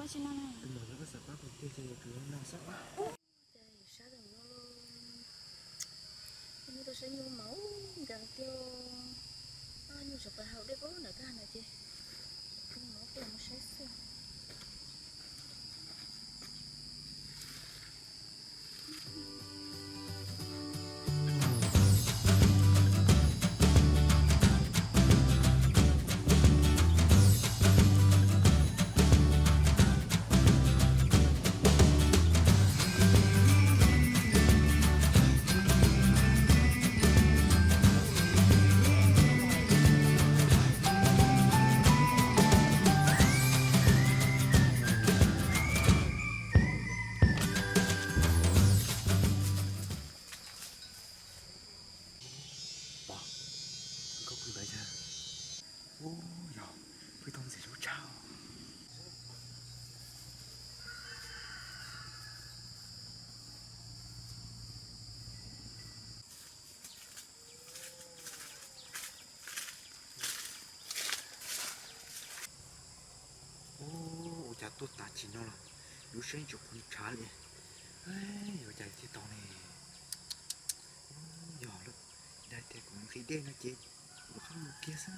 Tus muam yog koj xav pab kuv tiag ces kuv yuav noj xwb. Cas yus sab tawm no los, nws tau saib nyuj mas nkees tiag. Nyuj sawv pas haus dej pab nram kwj ha na ces, nyuj mas peb mus saib xwb. Pom, nkauj pw ntawd yog, ub, yog pw tau ntxim hlub tshaj. Ub, ua cas tuaj tav chim no los lub siab tsis qhuav ntshav li. Yuav ua cas thiaj tau ne? Yog lawm, dag tias kuv nqhis dej no ces kuv rov qab mus kiag xwb.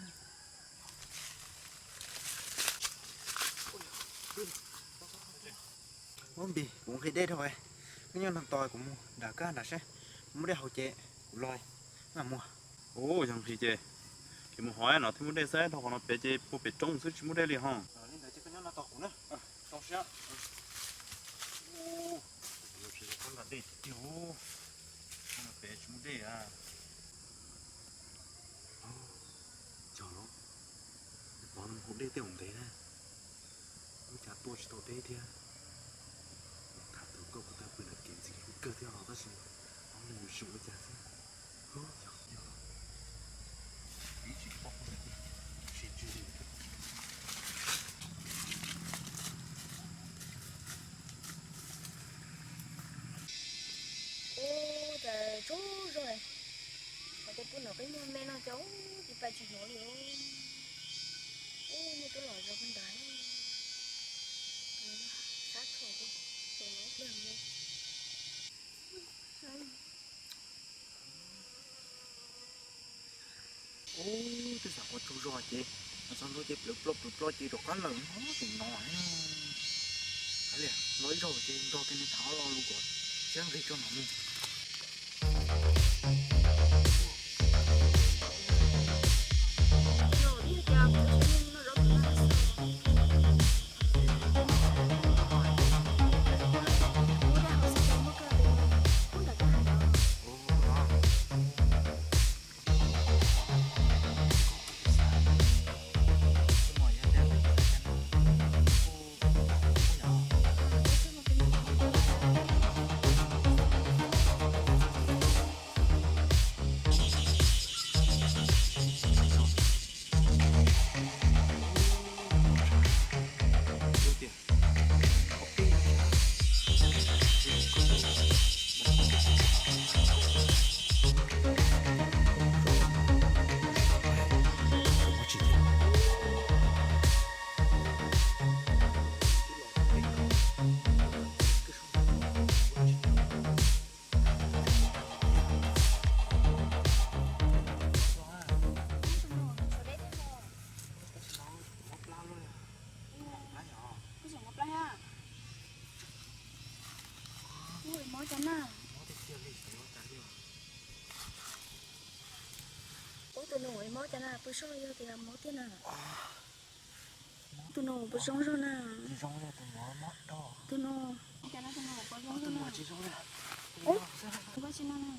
Ub, Npis, kuv nqhis dej dhau, koj nyob no tos kuv mus nram kwj ha nram seb, muaj dej haus ces kuv los mam mus. Ub, yog nqhis ces kuv mus hov no thiaj muaj dej xwb, dhau qhov no pem ces puag pem roob xwb tsis muaj dej li ho. Li ntawd ces koj nyob no tos kuv na. Tau siab. Ub, kuv yuav tsis los koj nram dej tiag tiag. Koj nram pem tsis muaj dej a. Cog los, pov no mus haus dej tej ua ntev na. Ub, cas tuaj tsis tau deb thiab. Tham tus nkauj puag ta pw nram kev ntxim hlub kawg thiab los tab sis ob leeg yuav tsis ua cas xwb. Ub, yog, yog. Ib tsis pom ua cas tiag, sim tswv li. Ub, cas tsaug zog, hais tias pub nram qab nyuag me no cas ub, tis pais tsis hnov li. Ub, muaj tub los zog pug ntag. Sab tshua ces tus no pliag mus. Ub, twb xav ua tsaug zog ces, txog ntua ces plawv ploj plawv ploj ces rov qab lawm no tus no. Kav liam, los ib zaug ces nrog kiag nws tham ob lo lus kom siab nqig tso mam mus. Ub, tus nus mob cas na, pw soj yog tias mob tiag na. Tus nus puas zoo zog na? Tus nus, cas na tus nus puas zoo zog na? Ua tsis no na.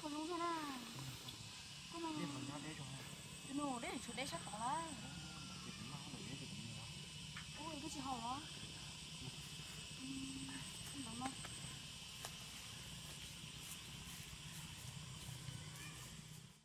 Zoo zog na. Koj no, tus nus deb tshuav deb sab tod lawm.